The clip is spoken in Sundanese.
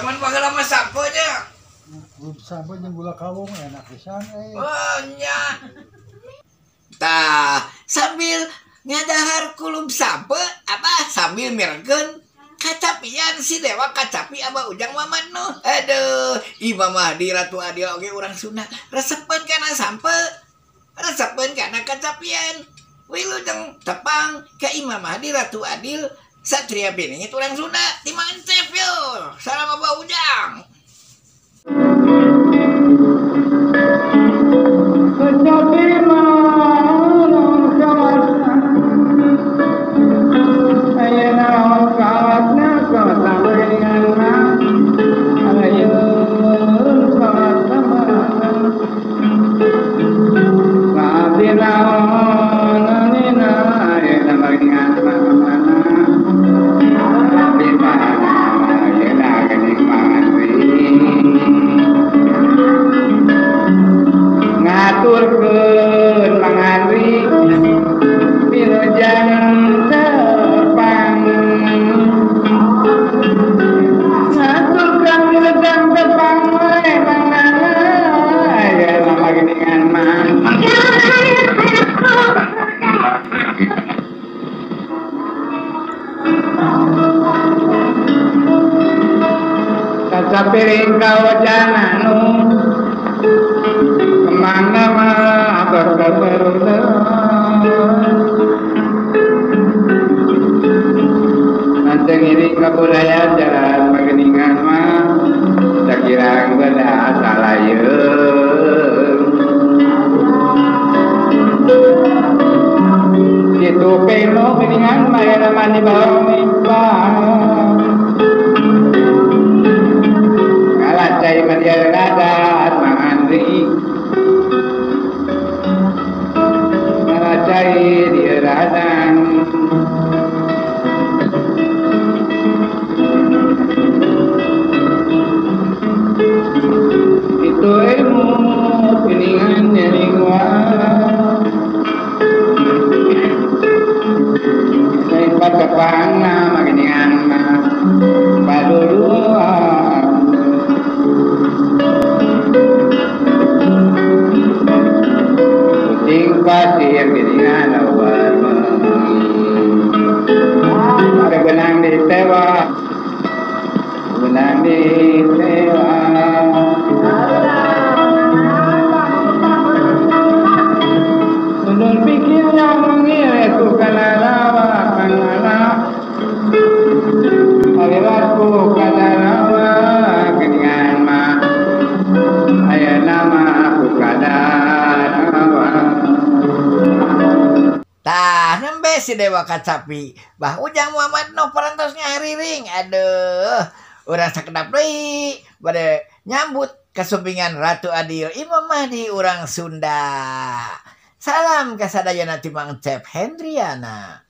Zaman baheula mah sampeu nya. Sampai jeung gula kawung enak pisan euy. Oh nya. Tah, sambil ngadahar kulub sampeu apa sambil mirengkeun kacapian si Dewa Kacapi Abah Ujang Mamat Nuh. Aduh, Imam Mahdi Ratu Adil oge urang Sunda resepeun kana sampeu, resepeun kana kacapian. Wilujeng tepang ka Imam Mahdi Ratu Adil Satria Piningit urang Sunda di Mang Encep yo. Salam Abah Ujang. Piring kawajananu kemana mah berkeberulan mancing ini kebudayaan jalan mageningan mah sakirang beda salayeung kitu peno geningan mah era mani bawang mimpa cai media radat Mang Andri ngalacai di radang itu ilmu piningan nyeringwa saya patepangna mageningan mah paduluan kucing pasir geningan obar ada benang di tewa, benang di tewa. Menurut pikir yang mengira ku kana rawa kana aliratku kana rawa geningan mah aya nama aku kada rawa. Tah nembe si Dewa Kacapi Bah Ujang Muhammad Nuh parantos ngahariring. Aduh, urang sakedap deui bade nyambut kasumpingan Ratu Adil Imam Mahdi urang Sunda. Salam kasadayana ti Mang Cep Hendriana.